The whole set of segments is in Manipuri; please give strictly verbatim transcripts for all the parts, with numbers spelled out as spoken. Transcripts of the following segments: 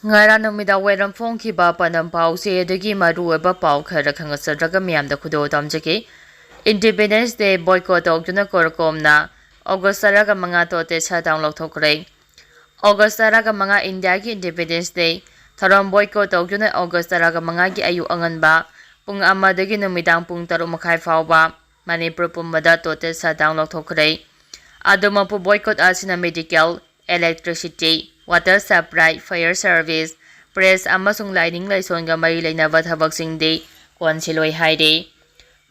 ꯉꯔꯥꯡ ꯅꯨꯃꯤꯗꯥꯡ ꯋꯥꯏꯔꯝ ꯐꯣꯡꯈꯤꯕ ꯄꯥꯟꯗꯝ ꯄꯥꯎꯁꯦ ꯑꯗꯨꯒꯤ ꯃꯔꯨꯑꯣꯏꯕ ꯄꯥꯎ ꯈꯔ ꯈꯪꯍꯟꯖꯔꯒ ꯃꯤꯌꯥꯝꯗ ꯈꯨꯗꯣꯜ ꯇꯝꯖꯒꯦ꯫ Independence Day boycott ꯇꯧꯗꯨꯅ ꯀꯣꯔꯀꯣꯝꯅ August ꯇꯔꯥꯒ ꯃꯉꯥ total shutdown ꯂꯧꯊꯣꯛꯈ꯭ꯔꯦ꯫ August ꯇꯔꯥꯒ ꯃꯉꯥ India ꯒꯤ Independence Day ꯊꯧꯔꯝ boycott ꯇꯧꯗꯨꯅ August ꯇꯔꯥꯒ ꯃꯉꯥꯒꯤ ꯑꯌꯨꯛ ꯑꯉꯟꯕ ꯄꯨꯡ ꯑꯃꯗꯒꯤ ꯅꯨꯃꯤꯗꯥꯡ ꯄꯨꯡ ꯇꯔꯨꯛ ꯃꯈꯥꯏ ꯐꯥꯎꯕ ꯃꯅꯤꯄꯨꯔ ꯄꯨꯝꯕꯗ total shutdown ꯂꯧꯊꯣꯛꯈ꯭ꯔꯦ꯫ ꯑꯗꯨꯃꯛꯄꯨ boycott ꯑꯁꯤꯅ medical, electricity, water supply, fire service, press ꯑꯃꯁꯨꯡ ꯂꯥꯏꯅꯤꯡ ꯂꯥꯏꯁꯣꯟꯒ ꯃꯔꯤ ꯂꯩꯅꯕ ꯊꯕꯛꯁꯤꯡꯗꯤ ꯀꯣꯟꯁꯤꯜꯂꯣꯏ ꯍꯥꯏꯔꯤ꯫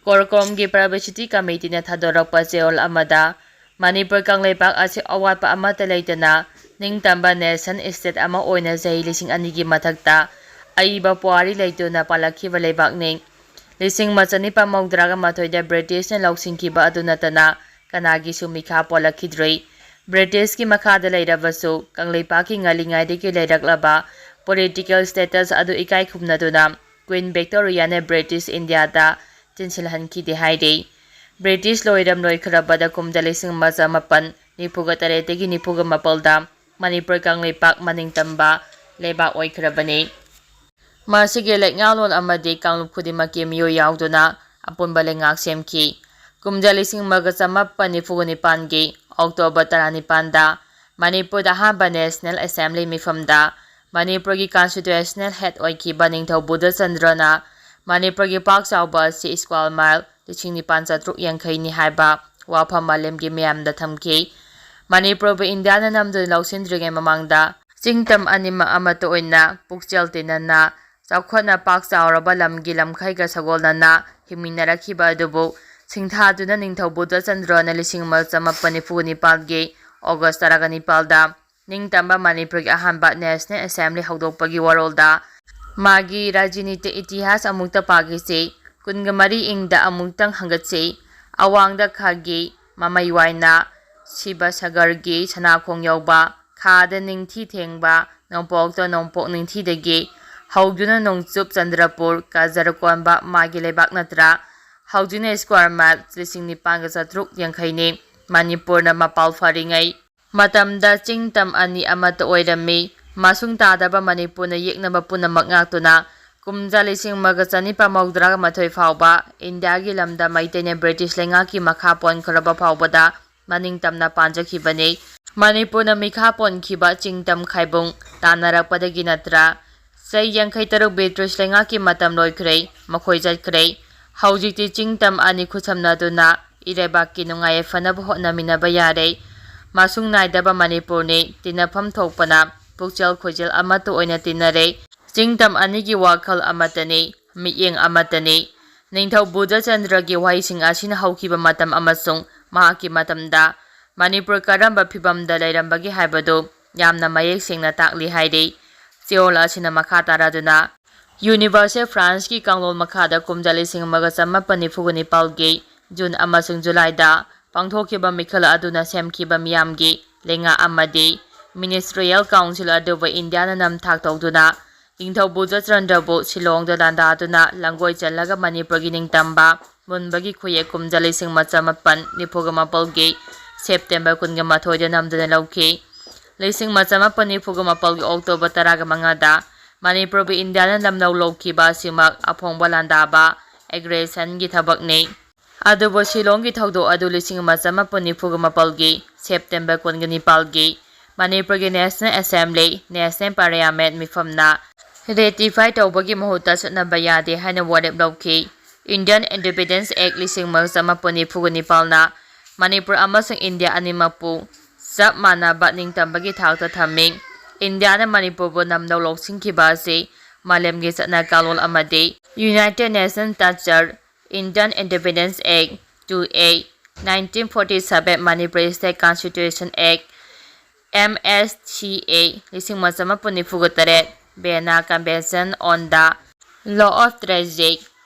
ꯀꯣꯔꯀꯣꯝꯒꯤ Publicity Committee ꯅ ꯊꯥꯗꯣꯔꯛꯄ ꯆꯦꯔꯣꯜ ꯑꯃꯗ ꯃꯅꯤꯄꯨꯔ ꯀꯪꯂꯩꯄꯥꯛ ꯑꯁꯤ ꯑꯋꯥꯠꯄ ꯑꯃꯠꯇ ꯂꯩꯇꯅ ꯅꯤꯡꯇꯝꯕ nation state ꯑꯃ ꯑꯣꯏꯅ ꯆꯍꯤ ꯂꯤꯁꯤꯡ ꯑꯅꯤꯒꯤ ꯃꯊꯛꯇ ꯑꯏꯕ ꯄꯨꯋꯥꯔꯤ ꯂꯩꯇꯅ ꯄꯥꯜꯂꯛꯈꯤꯕ ꯂꯩꯕꯥꯛꯅꯤ꯫ ꯂꯤꯁꯤꯡ ꯑꯃ ꯆꯅꯤꯄꯥꯟ ꯃꯧꯗ꯭ꯔꯥꯒ ꯃꯥꯊꯣꯏꯗ British ꯅ ꯂꯧꯁꯤꯟꯈꯤꯕ ꯑꯗꯨ ꯅꯠꯇꯅ ꯀꯅꯥꯒꯤꯁꯨ ꯃꯤꯈꯥ ꯄꯣꯜꯂꯛꯈꯤꯗ꯭ꯔꯤ꯫ British ꯀꯤ ꯃꯈꯥꯗ ꯂꯩꯔꯕꯁꯨ ꯀꯪꯂꯩꯄꯥꯛꯀꯤ ꯉꯜꯂꯤꯉꯩꯗꯒꯤ ꯂꯩꯔꯛꯂꯕ political status ꯑꯗꯨ ꯏꯀꯥꯏ ꯈꯨꯝꯅꯗꯨꯅ Queen Victoria ꯅ British India ꯗ ꯆꯦꯟꯁꯤꯜꯍꯟꯈꯤꯗꯦ ꯍꯥꯏꯔꯤ꯫ British ꯂꯣꯏꯔꯝ ꯂꯣꯏꯈ꯭ꯔꯕꯗ ꯀꯨꯝꯖꯥ ꯂꯤꯁꯤꯡ ꯑꯃ ꯆꯃꯥꯄꯟ ꯅꯤꯐꯨꯒ ꯇꯔꯦꯠꯇꯒꯤ ꯅꯤꯐꯨꯒ ꯃꯥꯄꯜꯗ ꯃꯅꯤꯄꯨꯔ ꯀꯪꯂꯩꯄꯥꯛ ꯃꯅꯤꯡꯇꯝꯕ ꯂꯩꯕꯥꯛ ꯑꯣꯏꯈ꯭ꯔꯕꯅꯤ꯫ ꯃꯁꯤꯒꯤ ꯂꯩꯉꯥꯛꯂꯣꯟ ꯑꯃꯗꯤ ꯀꯥꯡꯂꯨꯞ ꯈꯨꯗꯤꯡꯃꯛꯀꯤ ꯃꯤꯑꯣꯏ ꯌꯥꯎꯗꯨꯅ ꯑꯄꯨꯟꯕ ꯂꯩꯉꯥꯛ ꯁꯦꯝꯈꯤ꯫ ꯀꯨꯝꯖꯥ ꯂꯤꯁꯤꯡ ꯑꯃꯒ ꯆꯃꯥꯄꯟ ꯅꯤꯐꯨꯒ ꯅꯤꯄꯥꯟꯒꯤ October ꯇꯔꯥꯅꯤꯄꯥꯟꯗ ꯃꯅꯤꯄꯨꯔꯗ ꯑꯍꯥꯟꯕ National Assembly ꯃꯤꯐꯝꯗ ꯃꯅꯤꯄꯨꯔꯒꯤ constitutional head ꯑꯣꯏꯈꯤꯕ ꯅꯤꯡꯊꯧ ꯕꯨꯙꯆꯟꯗ꯭ꯔꯅ ꯃꯅꯤꯄꯨꯔꯒꯤ ꯄꯥꯛ ꯆꯥꯎꯕ ꯑꯁꯤ square mile ꯂꯤꯁꯤꯡ ꯅꯤꯄꯥꯟ ꯆꯥꯇ꯭ꯔꯨꯛ ꯌꯥꯡꯈꯩꯅꯤ ꯍꯥꯏꯕ ꯋꯥꯐꯝ ꯃꯥꯂꯦꯝꯒꯤ ꯃꯤꯌꯥꯝꯗ ꯊꯝꯈꯤ꯫ ꯃꯅꯤꯄꯨꯔꯕꯨ ꯏꯟꯗꯤꯌꯥꯅ ꯅꯝꯗꯨꯅ ꯂꯧꯁꯤꯟꯗ꯭ꯔꯤꯉꯩ ꯃꯃꯥꯡꯗ ꯆꯤꯡꯇꯝ ꯑꯅꯤꯃꯛ ꯑꯃꯠꯇ ꯑꯣꯏꯅ ꯄꯨꯛꯆꯦꯜ ꯇꯤꯟꯅꯅ ꯆꯥꯎꯈꯠꯅ ꯄꯥꯛ ꯆꯥꯎꯔꯕ ꯂꯝꯒꯤ ꯂꯝꯈꯩꯒ ꯁꯥꯒꯣꯟꯅꯅ ꯍꯤꯡꯃꯤꯟꯅꯔꯛꯈꯤꯕ ꯑꯗꯨꯕꯨ ꯁꯤꯡꯊꯥꯗꯨꯅ ꯅꯤꯡꯊꯧ ꯕꯨꯙꯆꯟꯗ꯭ꯔꯣꯅ ꯂꯤꯁꯤꯡ ꯑꯃ ꯆꯃꯥꯄꯟ ꯅꯤꯐꯨ ꯅꯤꯄꯥꯜꯒꯤ August ꯇꯔꯥꯒ ꯅꯤꯄꯥꯜꯗ ꯅꯤꯡꯇꯝꯕ ꯃꯅꯤꯄꯨꯔꯒꯤ ꯑꯍꯥꯟꯕ National Assembly ꯍꯧꯗꯣꯛꯄꯒꯤ ꯋꯥꯔꯣꯜꯗ ꯃꯥꯒꯤ ꯔꯥꯖꯅꯤꯇꯤ ꯏꯇꯤꯍꯥꯁ ꯑꯃꯨꯛꯇ ꯄꯥꯈꯤꯁꯤ꯫ ꯀꯨꯟꯒ ꯃꯔꯤ ꯏꯪꯗ ꯑꯃꯨꯛꯇꯪ ꯍꯪꯒꯠꯁꯤ꯫ ꯑꯋꯥꯡꯗ ꯈꯥꯒꯤ ꯃꯃꯩ ꯋꯥꯏꯅ ꯁꯤꯕꯁꯒꯔꯒꯤ ꯁꯅꯥꯈꯣꯡ ꯌꯧꯕ, ꯈꯥꯗ ꯅꯤꯡꯊꯤ ꯊꯦꯡꯕ, ꯅꯣꯡꯄꯣꯛꯇ ꯅꯣꯡꯄꯣꯛ ꯅꯤꯡꯊꯤꯗꯒꯤ ꯍꯧꯗꯨꯅ ꯅꯣꯡꯆꯨꯞ ꯆꯟꯗ꯭ꯔꯄꯨꯔ, ꯀꯖꯔ ꯀꯣꯟꯕ ꯃꯥꯒꯤ ꯂꯩꯕꯥꯛ ꯅꯠꯇ꯭ꯔꯥ? ꯍꯧꯖꯤꯛꯅ square mile ꯂꯤꯁꯤꯡ ꯅꯤꯄꯥꯟꯒ ꯆꯥꯇ꯭ꯔꯨꯛ ꯌꯥꯡꯈꯩꯅꯤ꯫ ꯃꯅꯤꯄꯨꯔꯅ ꯃꯄꯥꯜ ꯐꯔꯤꯉꯩ ꯃꯇꯝꯗ ꯆꯤꯡ ꯇꯝ ꯑꯅꯤ ꯑꯃꯠꯇ ꯑꯣꯏꯔꯝꯃꯤ꯫ ꯃꯁꯨꯡ ꯇꯥꯗꯕ ꯃꯅꯤꯄꯨꯔꯅ ꯌꯦꯛꯅꯕ ꯄꯨꯝꯅꯃꯛ ꯉꯥꯛꯇꯨꯅ ꯀꯨꯝꯖꯥ ꯂꯤꯁꯤꯡ ꯑꯃꯒ ꯆꯅꯤꯄꯥꯟ ꯃꯧꯗ꯭ꯔꯥꯒ ꯃꯥꯊꯣꯏ ꯐꯥꯎꯕ ꯏꯟꯗꯤꯌꯥꯒꯤ ꯂꯝꯗ ꯃꯩꯇꯩꯅ ꯕ꯭ꯔꯤꯇꯤꯁ ꯂꯩꯉꯥꯛꯀꯤ ꯃꯈꯥ ꯄꯣꯟꯈ꯭ꯔꯕ ꯐꯥꯎꯕꯗ ꯃꯅꯤꯡ ꯇꯝꯅ ꯄꯥꯟꯖꯈꯤꯕꯅꯤ꯫ ꯃꯅꯤꯄꯨꯔꯅ ꯃꯤꯈꯥ ꯄꯣꯟꯈꯤꯕ ꯆꯤꯡꯇꯝ ꯈꯥꯏꯕꯨꯡ ꯇꯥꯟꯅꯔꯛꯄꯗꯒꯤ ꯅꯠꯇ꯭ꯔꯥ ꯆꯍꯤ ꯌꯥꯡꯈꯩ ꯇꯔꯨꯛ ꯕ꯭ꯔꯤꯇꯤꯁ ꯂꯩꯉꯥꯛꯀꯤ ꯃꯇꯝ ꯂꯣꯏꯈ꯭ꯔꯦ, ꯃꯈꯣꯏ ꯆꯠꯈ꯭ꯔꯦ꯫ ꯍꯧꯖꯤꯛꯇꯤ ꯆꯤꯡꯇꯝ ꯑꯅꯤ ꯈꯨꯠꯁꯝꯅꯗꯨꯅ ꯏꯔꯩꯕꯥꯛꯀꯤ ꯅꯨꯡꯉꯥꯏ ꯌꯥꯏꯐꯅꯕ ꯍꯣꯠꯅꯃꯤꯟꯅꯕ ꯌꯥꯔꯦ꯫ ꯃꯁꯨꯡ ꯅꯥꯏꯗꯕ ꯃꯅꯤꯄꯨꯔꯅꯤ, ꯇꯤꯟꯅꯐꯝ ꯊꯣꯛꯄꯅ ꯄꯨꯛꯆꯦꯜ ꯈꯣꯏꯖꯦꯜ ꯑꯃꯠꯇ ꯑꯣꯏꯅ ꯇꯤꯟꯅꯔꯦ꯫ ꯆꯤꯡꯇꯝ ꯑꯅꯤꯒꯤ ꯋꯥꯈꯜ ꯑꯃꯠꯇꯅꯤ, ꯃꯤꯠꯌꯦꯡ ꯑꯃꯠꯇꯅꯤ꯫ ꯅꯤꯡꯊꯧ ꯕꯨꯙꯆꯟꯗ꯭ꯔꯒꯤ ꯋꯥꯍꯩꯁꯤꯡ ꯑꯁꯤꯅ ꯍꯧꯈꯤꯕ ꯃꯇꯝ ꯑꯃꯁꯨꯡ ꯃꯍꯥꯛꯀꯤ ꯃꯇꯝꯗ ꯃꯅꯤꯄꯨꯔ ꯀꯔꯝꯕ ꯐꯤꯚꯝꯗ ꯂꯩꯔꯝꯕꯒꯦ ꯍꯥꯏꯕꯗꯨ ꯌꯥꯝꯅ ꯃꯌꯦꯛ ꯁꯦꯡꯅ ꯇꯥꯛꯂꯤ ꯍꯥꯏꯔꯤ꯫ ꯆꯦꯔꯣꯜ ꯑꯁꯤꯅ ꯃꯈꯥ ꯇꯥꯔꯗꯨꯅ, ꯌꯨꯅꯤꯚꯔꯁꯦꯜ ꯐ꯭ꯔꯥꯟꯁꯀꯤ ꯀꯥꯡꯂꯣꯟ ꯃꯈꯥꯗ ꯀꯨꯝꯖꯥ ꯂꯤꯁꯤꯡ ꯑꯃꯒ ꯆꯃꯥꯄꯟ ꯅꯤꯐꯨꯒ ꯅꯤꯄꯥꯜꯒꯤ ꯖꯨꯟ ꯑꯃꯁꯨꯡ ꯖꯨꯂꯥꯏꯗ ꯄꯥꯡꯊꯣꯛꯈꯤꯕ ꯃꯤꯈꯜ ꯑꯗꯨꯅ ꯁꯦꯝꯈꯤꯕ ꯃꯤꯌꯥꯝꯒꯤ ꯂꯩꯉꯥꯛ ꯑꯃꯗꯤ ꯃꯤꯅꯤꯁꯇ꯭ꯔꯤꯌꯦꯜ ꯀꯥꯎꯟꯁꯤꯜ ꯑꯗꯨꯕꯨ ꯏꯟꯗꯤꯌꯥꯅ ꯅꯝꯊꯥꯛ ꯇꯧꯗꯨꯅ ꯅꯤꯡꯊꯧ ꯕꯨꯙꯆꯟꯗ꯭ꯔꯕꯨ ꯁꯤꯂꯣꯡꯗ ꯂꯥꯟꯗꯥꯗꯨꯅ ꯂꯥꯡꯒꯣꯏ ꯆꯜꯂꯒ ꯃꯅꯤꯄꯨꯔꯒꯤ ꯅꯤꯡꯇꯝꯕ ꯃꯨꯟꯕꯒꯤ ꯈꯨꯌꯦꯛ ꯀꯨꯝꯖꯥ ꯂꯤꯁꯤꯡ ꯑꯃ ꯆꯃꯥꯄꯟ ꯅꯤꯐꯨꯒ ꯃꯥꯄꯜꯒꯤ ꯁꯦꯞꯇꯦꯝꯕꯔ ꯀꯨꯟꯒ ꯃꯥꯊꯣꯏꯗ ꯅꯝꯗꯨꯅ ꯂꯧꯈꯤ꯫ ꯂꯤꯁꯤꯡ ꯑꯃ ꯆꯃꯥꯄꯟ ꯅꯤꯐꯨꯒ ꯃꯥꯄꯜꯒꯤ ꯑꯣꯛꯇꯣꯕꯔ ꯇꯔꯥꯒ ꯃꯉꯥꯗ ꯃꯅꯤꯄꯨꯔꯕꯨ ꯏꯟꯗꯤꯌꯥꯅ ꯂꯝꯅꯧ ꯂꯧꯈꯤꯕ ꯑꯁꯤꯃꯛ ꯑꯐꯣꯡꯕ ꯂꯥꯟꯗꯥꯕ, ꯑꯦꯒ꯭ꯔꯦꯁꯟꯒꯤ ꯊꯕꯛꯅꯤ꯫ ꯑꯗꯨꯕꯨ ꯁꯤꯂꯣꯡꯒꯤ ꯊꯧꯗꯣꯛ ꯑꯗꯨ ꯂꯤꯁꯤꯡ ꯑꯃ ꯆꯃꯥꯄꯟ ꯅꯤꯐꯨꯒ ꯃꯥꯄꯜꯒꯤ ꯁꯦꯞꯇꯦꯝꯕꯔ ꯀꯨꯟꯒ ꯅꯤꯄꯥꯜꯒꯤ ꯃꯅꯤꯄꯨꯔꯒꯤ ꯅꯦꯁꯅꯦꯜ ꯑꯦꯁꯦꯝꯕ꯭ꯂꯤ, ꯅꯦꯁꯅꯦꯜ ꯄꯥꯔꯂꯤꯌꯥꯃꯦꯟꯠ ꯃꯤꯐꯝꯅ ꯔꯦꯇꯤꯐꯥꯏ ꯇꯧꯕꯒꯤ ꯃꯍꯨꯠꯇ ꯆꯠꯅꯕ ꯌꯥꯗꯦ ꯍꯥꯏꯅ ꯋꯥꯔꯦꯞ ꯂꯧꯈꯤ꯫ ꯏꯟꯗꯤꯌꯟ ꯏꯟꯗꯤꯄꯦꯟꯗꯦꯟꯁ ꯑꯦꯛ ꯂꯤꯁꯤꯡ ꯑꯃ ꯆꯃꯥꯄꯟ ꯅꯤꯐꯨꯒ ꯅꯤꯄꯥꯜꯅ ꯃꯅꯤꯄꯨꯔ ꯑꯃꯁꯨꯡ ꯏꯟꯗꯤꯌꯥ ꯑꯅꯤꯃꯛꯄꯨ ꯆꯞ ꯃꯥꯟꯅꯕ ꯅꯤꯡꯇꯝꯕꯒꯤ ꯊꯥꯛꯇ ꯊꯝꯃꯤ꯫ ꯏꯟꯗꯤꯌꯥꯅ ꯃꯅꯤꯄꯨꯔꯕꯨ ꯅꯝꯅꯧ ꯂꯧꯁꯤꯟꯈꯤꯕ ꯑꯁꯤ ꯃꯥꯂꯦꯝꯒꯤ ꯆꯠꯅ ꯀꯥꯡꯂꯣꯟ ꯑꯃꯗꯤ United Nation Charter, Indian Independence Act, two A, nineteen forty seven, Manipur State Constitution Act, M S C A, ꯂꯤꯁꯤꯡ ꯑꯃ ꯆꯃꯥꯄꯟ ꯅꯤꯐꯨꯒ ꯇꯔꯦꯠ, Vienna Convention on the Law of Treaty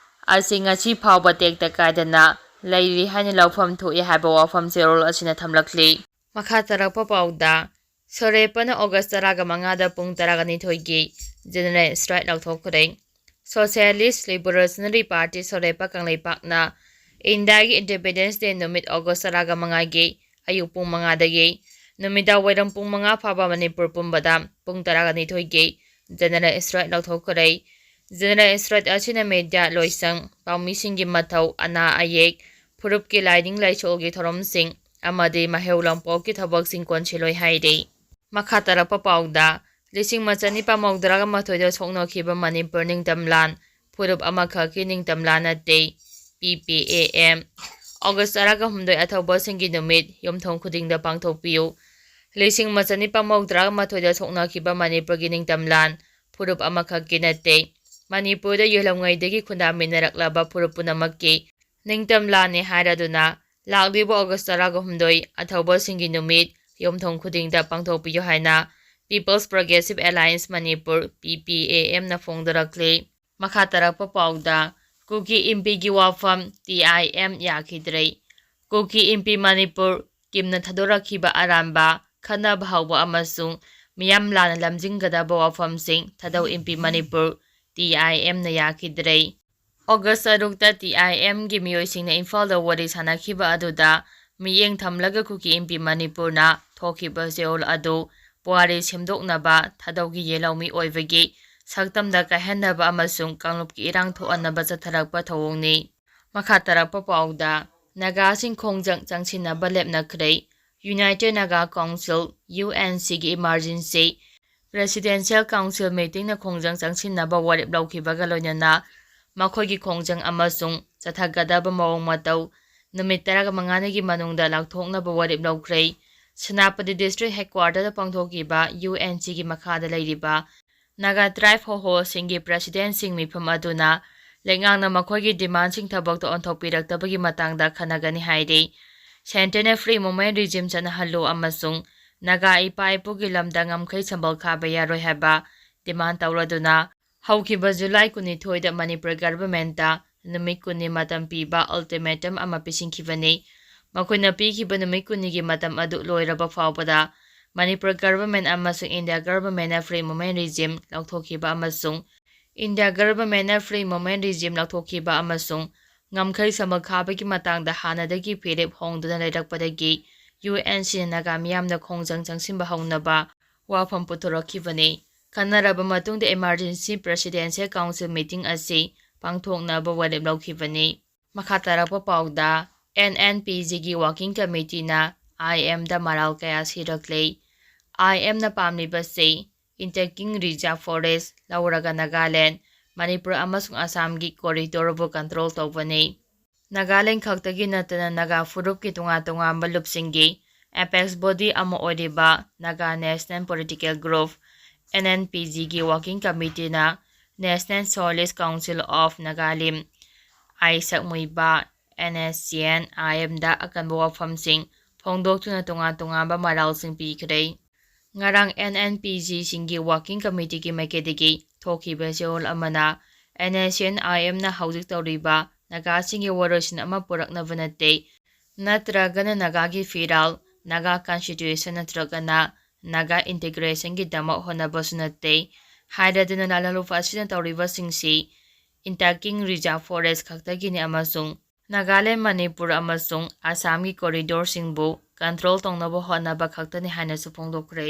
ꯑꯁꯤ ꯉꯁꯤ ꯐꯥꯎꯕ ꯇꯦꯛꯇ ꯀꯥꯏꯗꯅ ꯂꯩꯔꯤ ꯍꯥꯏꯅ ꯂꯧꯐꯝ ꯊꯣꯛꯏ ꯍꯥꯏꯕ ꯋꯥꯐꯝ ꯆꯦꯔꯣꯜ ꯑꯁꯤꯅ ꯊꯝꯂꯛꯂꯤ꯫ ꯃꯈꯥ ꯇꯥꯔꯛꯄ ꯄꯥꯎꯗ, ꯁꯣꯔꯦꯄꯅ ꯑꯣꯒꯁ ꯇꯔꯥꯒ ꯃꯉꯥꯗ ꯄꯨꯡ ꯇꯔꯥꯒ ꯅꯤꯊꯣꯏꯒꯤ general strike ꯂꯥꯎꯊꯣꯛꯈ꯭ꯔꯦ꯫ Socialist revolutionary party, ꯁꯣꯔꯦꯄ ꯀꯪꯂꯩꯄꯥꯛꯅ ꯏꯟꯗꯤꯌꯥꯒꯤ ꯏꯟꯗꯤꯄꯦꯟꯗꯦꯟꯁ ꯗꯦ ꯅꯨꯃꯤꯠ ꯑꯣꯒꯁ ꯇꯔꯥꯒ ꯃꯉꯥꯒꯤ ꯑꯌꯨꯛ ꯄꯨꯡ ꯃꯉꯥꯗꯒꯤ ꯅꯨꯃꯤꯗꯥꯡ ꯋꯥꯏꯔꯝ ꯄꯨꯡ ꯃꯉꯥ ꯐꯥꯎꯕ ꯃꯅꯤꯄꯨꯔ ꯄꯨꯝꯕꯗ ꯄꯨꯡ ꯇꯔꯥꯒ ꯅꯤꯊꯣꯏꯒꯤ general strike ꯂꯧꯊꯣꯛꯈ꯭ꯔꯦ꯫ General strike ꯑꯁꯤꯅ media, ꯂꯣꯏꯁꯪ, ꯄꯥꯎꯃꯤꯁꯤꯡꯒꯤ ꯃꯊꯧ, ꯑꯅꯥ ꯑꯌꯦꯛ, ꯐꯨꯔꯨꯞꯀꯤ ꯂꯥꯏꯅꯤꯡ ꯂꯥꯏꯁꯣꯜꯒꯤ ꯊꯧꯔꯝꯁꯤꯡ ꯑꯃꯗꯤ ꯃꯍꯩ ꯂꯝꯄꯣꯛꯀꯤ ꯊꯕꯛꯁꯤꯡ ꯀꯣꯟꯁꯤꯜꯂꯣꯏ ꯍꯥꯏꯔꯤ꯫ ꯃꯈꯥ ꯇꯥꯔꯛꯄ ꯄꯥꯎꯗ, ꯂꯤꯁꯤꯡ ꯑꯃ ꯆꯅꯤꯄꯥꯟ ꯃꯧꯗ꯭ꯔꯥꯒ ꯃꯥꯊꯣꯏꯗ ꯁꯣꯛꯅꯈꯤꯕ ꯃꯅꯤꯄꯨꯔ ꯅꯤꯡꯇꯝꯂꯥꯟ ꯐꯨꯔꯨꯞ ꯑꯃꯈꯛꯀꯤ ꯅꯤꯡꯇꯝꯂꯥꯟ ꯅꯠꯇꯦ, P P A M꯫ August ꯇꯔꯥꯒ ꯍꯨꯝꯗꯣꯏ ꯑꯊꯧꯕꯁꯤꯡꯒꯤ ꯅꯨꯃꯤꯠ ꯌꯨꯝꯊꯣꯡ ꯈꯨꯗꯤꯡꯗ ꯄꯥꯡꯊꯣꯛꯄꯤꯌꯨ꯫ ꯂꯤꯁꯤꯡ ꯑꯃ ꯆꯅꯤꯄꯥꯟ ꯃꯧꯗ꯭ꯔꯥꯒ ꯃꯥꯊꯣꯏꯗ ꯁꯣꯛꯅꯈꯤꯕ ꯃꯅꯤꯄꯨꯔꯒꯤ ꯅꯤꯡꯇꯝꯂꯥꯟ ꯐꯨꯔꯨꯞ ꯑꯃꯈꯛꯀꯤ ꯅꯠꯇꯦ꯫ ꯃꯅꯤꯄꯨꯔꯗ ꯌꯦꯜꯍꯧꯉꯩꯗꯒꯤ ꯈꯨꯟꯗꯥꯃꯤꯟꯅꯔꯛꯂꯕ ꯐꯨꯔꯨꯞ ꯄꯨꯝꯅꯃꯛꯀꯤ ꯅꯤꯡꯇꯝꯂꯥꯟꯅꯤ ꯍꯥꯏꯔꯗꯨꯅ ꯂꯥꯛꯂꯤꯕ August ꯇꯔꯥꯒ ꯍꯨꯝꯗꯣꯏ ꯑꯊꯧꯕꯁꯤꯡꯒꯤ ꯅꯨꯃꯤꯠ ꯌꯨꯝꯊꯣꯡ ꯈꯨꯗꯤꯡꯗ ꯄꯥꯡꯊꯣꯛꯄꯤꯌꯨ ꯍꯥꯏꯅ People's Progressive Alliance Manipur, P P A M ꯅ ꯐꯣꯡꯗꯣꯔꯛꯂꯤ꯫ ꯃꯈꯥ ꯇꯥꯔꯛꯄ ꯄꯥꯎꯗ, ꯀꯨꯀꯤ ꯏꯝꯄꯤꯒꯤ ꯋꯥꯐꯝ T I M ꯌꯥꯈꯤꯗ꯭ꯔꯦ꯫ ꯀꯨꯀꯤ ꯏꯝꯄꯤ ꯃꯅꯤꯄꯨꯔ ꯀꯤꯝꯅ ꯊꯥꯗꯣꯔꯛꯈꯤꯕ ꯑꯔꯥꯟꯕ, ꯈꯟꯅꯕ ꯍꯧꯕ ꯑꯃꯁꯨꯡ ꯃꯤꯌꯥꯝ ꯂꯥꯟꯅ ꯂꯝꯖꯤꯡꯒꯗꯕ ꯋꯥꯐꯝꯁꯤꯡ ꯊꯥꯗꯧ ꯏꯝꯄꯤ ꯃꯅꯤꯄꯨꯔ T I M ꯅ ꯌꯥꯈꯤꯗ꯭ꯔꯦ꯫ August ꯇꯔꯨꯛꯇ T I M ꯒꯤ ꯃꯤꯑꯣꯏꯁꯤꯡꯅ ꯏꯝꯐꯥꯜꯗ ꯋꯥꯔꯤ ꯁꯥꯟꯅꯈꯤꯕ ꯑꯗꯨꯗ ꯃꯤꯠꯌꯦꯡ ꯊꯝꯂꯒ ꯀꯨꯀꯤ ꯏꯝꯄꯤ ꯃꯅꯤꯄꯨꯔꯅ ꯊꯣꯛꯈꯤꯕ ꯆꯌꯣꯜ ꯑꯗꯨ ꯄꯨꯋꯥꯔꯤ ꯁꯦꯝꯗꯣꯛꯅꯕ ꯊꯥꯗꯧꯒꯤ ꯌꯦꯜꯍꯧꯃꯤ ꯑꯣꯏꯕꯒꯤ ꯁꯛꯇꯝꯗ ꯀꯥꯏꯍꯟꯅꯕ ꯑꯃꯁꯨꯡ ꯀꯥꯡꯂꯨꯞꯀꯤ ꯏꯔꯥꯡ ꯊꯣꯛꯍꯟꯅꯕ ꯆꯠꯊꯔꯛꯄ ꯊꯧꯑꯣꯡꯅꯤ꯫ ꯃꯈꯥ ꯇꯥꯔꯛꯄ ꯄꯥꯎꯗ, ꯅꯥꯒꯥꯁꯤꯡ ꯈꯣꯡꯖꯪ ꯆꯪꯁꯤꯟꯅꯕ ꯂꯦꯞꯅꯈ꯭ꯔꯦ꯫ United Naga Council, U N C ꯒꯤ emergency Presidential Council meeting ꯅ ꯈꯣꯡꯖꯪ ꯆꯪꯁꯤꯟꯅꯕ ꯋꯥꯔꯦꯞ ꯂꯧꯈꯤꯕꯒ ꯂꯣꯏꯅꯅ ꯃꯈꯣꯏꯒꯤ ꯈꯣꯡꯖꯪ ꯑꯃꯁꯨꯡ ꯆꯠꯊꯒꯗꯕ ꯃꯑꯣꯡ ꯃꯇꯧ ꯅꯨꯃꯤꯠ ꯇꯔꯥꯃꯉꯥꯅꯤꯒꯤ ꯃꯅꯨꯡꯗ ꯂꯥꯎꯊꯣꯛꯅꯕ ꯋꯥꯔꯦꯞ ꯂꯧꯈ꯭ꯔꯦ꯫ ꯁꯦꯅꯥꯄꯇꯤ district headquarter ꯗ ꯄꯥꯡꯊꯣꯛꯈꯤꯕ U N C ꯒꯤ ꯃꯈꯥꯗ ꯂꯩꯔꯤꯕ Naga tribe ꯍꯣꯍꯣꯁꯤꯡꯒꯤ president ꯁꯤꯡ ꯃꯤꯐꯝ ꯑꯗꯨꯅ ꯂꯩꯉꯥꯛꯅ ꯃꯈꯣꯏꯒꯤ demand ꯁꯤꯡ ꯊꯕꯛꯇ ꯑꯣꯟꯊꯣꯛꯄꯤꯔꯛꯇꯕꯒꯤ ꯃꯇꯥꯡꯗ ꯈꯟꯅꯒꯅꯤ ꯍꯥꯏꯔꯤ꯫ Centre ꯅ free movement regime ꯆꯠꯅꯍꯜꯂꯨ ꯑꯃꯁꯨꯡ ꯅꯥꯒꯥ ꯏꯄꯥ ꯏꯄꯨꯒꯤ ꯂꯝꯗ ꯉꯝꯈꯩ ꯁꯝꯕꯜ ꯈꯥꯕ ꯌꯥꯔꯣꯏ ꯍꯥꯏꯕ demand ꯇꯧꯔꯗꯨꯅ ꯍꯧꯈꯤꯕ July ꯀꯨꯟꯅꯤꯊꯣꯏꯗ ꯃꯅꯤꯄꯨꯔ government ꯇ ꯅꯨꯃꯤꯠ ꯀꯨꯟꯅꯤ ꯃꯇꯝ ꯄꯤꯕ ultimatum ꯑꯃ ꯄꯤꯁꯤꯟꯈꯤꯕꯅꯤ꯫ ꯃꯈꯣꯏꯅ ꯄꯤꯈꯤꯕ ꯅꯨꯃꯤꯠ ꯀꯨꯟꯅꯤꯒꯤ ꯃꯇꯝ ꯑꯗꯨ ꯂꯣꯏꯔꯕ ꯐꯥꯎꯕꯗ ꯃꯅꯤꯄꯨꯔ government ꯑꯃꯁꯨꯡ India government ꯅ free movement regime ꯂꯧꯊꯣꯛꯈꯤꯕ ꯑꯃꯁꯨꯡ India government ꯅ free movement regime ꯂꯧꯊꯣꯛꯈꯤꯕ ꯑꯃꯁꯨꯡ ꯉꯝꯈꯩ ꯁꯝꯕꯜ ꯈꯥꯕꯒꯤ ꯃꯇꯥꯡꯗ ꯍꯥꯟꯅꯗꯒꯤ ꯐꯤꯔꯦꯞ ꯍꯣꯡꯗꯨꯅ ꯂꯩꯔꯛꯄꯗꯒꯤ ꯌꯨ ꯑꯦꯟ ꯁꯤꯅ ꯅꯥꯒꯥ ꯃꯤꯌꯥꯝꯗ ꯈꯣꯡꯖꯪ ꯆꯪꯁꯤꯟꯕ ꯍꯧꯅꯕ ꯋꯥꯐꯝ ꯄꯨꯊꯣꯔꯛꯈꯤꯕꯅꯤ꯫ ꯈꯟꯅꯔꯕ ꯃꯇꯨꯡꯗ Emergency Presidential Council meeting ꯑꯁꯤ ꯄꯥꯡꯊꯣꯛꯅꯕ ꯋꯥꯔꯦꯞ ꯂꯧꯈꯤꯕꯅꯤ꯫ ꯃꯈꯥ ꯇꯥꯔꯛꯄ ꯄꯥꯎꯗ, ꯑꯦꯟ ꯑꯦꯟ ꯄꯤ ꯖꯤꯒꯤ Working Committeeꯅ ꯑꯥꯏ ꯑꯦꯝꯗ ꯃꯔꯥꯜ ꯀꯌꯥ ꯁꯤꯔꯛꯂꯤ꯫ ꯑꯥꯏ ꯑꯦꯝꯅ ꯄꯥꯝꯂꯤꯕꯁꯤ Intaking Reserve Forest ꯂꯧꯔꯒ ꯅꯥꯒꯥꯂꯦꯟ, ꯃꯅꯤꯄꯨꯔ ꯑꯃꯁꯨꯡ ꯑꯁꯥꯝꯒꯤ corridorꯕꯨ control ꯇꯧꯕꯅꯤ꯫ ꯅꯥꯒꯥꯂꯦꯟ ꯈꯛꯇꯒꯤ ꯅꯠꯇꯅ ꯅꯥꯒꯥ ꯐꯨꯔꯨꯞꯀꯤ ꯇꯣꯉꯥꯟ ꯇꯣꯉꯥꯟꯕ ꯂꯨꯞꯁꯤꯡꯒꯤ apex body ꯑꯃ ꯑꯣꯏꯔꯤꯕ Naga National Political Group, N N P ꯖꯤꯒꯤ Working Committeeꯅ National Socialist Council of Nagalim, I ꯁꯛꯃꯨꯏꯕ, ꯑꯦꯟ ꯑꯦꯁ ꯁꯤ ꯑꯦꯟ ꯑꯥꯏ ꯑꯦꯝꯗ ꯑꯀꯟꯕ ꯋꯥꯐꯝꯁꯤꯡ ꯐꯣꯡꯗꯣꯛꯇꯨꯅ ꯇꯣꯉꯥꯟ ꯇꯣꯉꯥꯟꯕ ꯃꯔꯥꯜꯁꯤꯡ ꯄꯤꯈ꯭ꯔꯦ꯫ ꯉꯔꯥꯡ ꯑꯦꯟ ꯑꯦꯟ ꯄꯤ ꯖꯤꯁꯤꯡꯒꯤ Working Committeeꯒꯤ ꯃꯥꯏꯀꯩꯗꯒꯤ ꯊꯣꯛꯈꯤꯕ ꯆꯦꯔꯣꯜ ꯑꯃꯅ, ꯑꯦꯟ ꯑꯦꯁ ꯁꯤ ꯑꯦꯟ ꯑꯥꯏ ꯑꯦꯝꯅ ꯍꯧꯖꯤꯛ ꯇꯧꯔꯤꯕ ꯅꯥꯒꯥꯁꯤꯡꯒꯤ ꯋꯥꯔꯣꯏꯁꯤꯟ ꯑꯃ ꯄꯨꯔꯛꯅꯕ ꯅꯠꯇꯦ, ꯅꯠꯇ꯭ꯔꯒꯅ ꯅꯥꯒꯥꯒꯤ ꯐꯤꯔꯥꯜ, ꯅꯥꯒꯥ Constitution ꯅꯠꯇ꯭ꯔꯒꯅ ꯅꯥꯒꯥ integrationꯒꯤꯗꯃꯛ ꯍꯣꯠꯅꯕꯁꯨ ꯅꯠꯇꯦ ꯍꯥꯏꯔꯗꯨꯅ ꯂꯥꯜꯍꯧꯂꯨꯞ ꯑꯁꯤꯅ ꯇꯧꯔꯤꯕꯁꯤꯡꯁꯤ Intaking Reserve Forest ꯈꯛꯇꯒꯤꯅꯤ ꯑꯃꯁꯨꯡ ꯅꯥꯒꯥꯂꯦꯟ, ꯃꯅꯤꯄꯨꯔ ꯑꯃꯁꯨꯡ ꯑꯁꯥꯝꯒꯤ corridorꯁꯤꯡꯕꯨ control ꯇꯧꯅꯕ ꯍꯣꯠꯅꯕ ꯈꯛꯇꯅꯤ ꯍꯥꯏꯅꯁꯨ ꯐꯣꯡꯗꯣꯛꯈ꯭ꯔꯦ꯫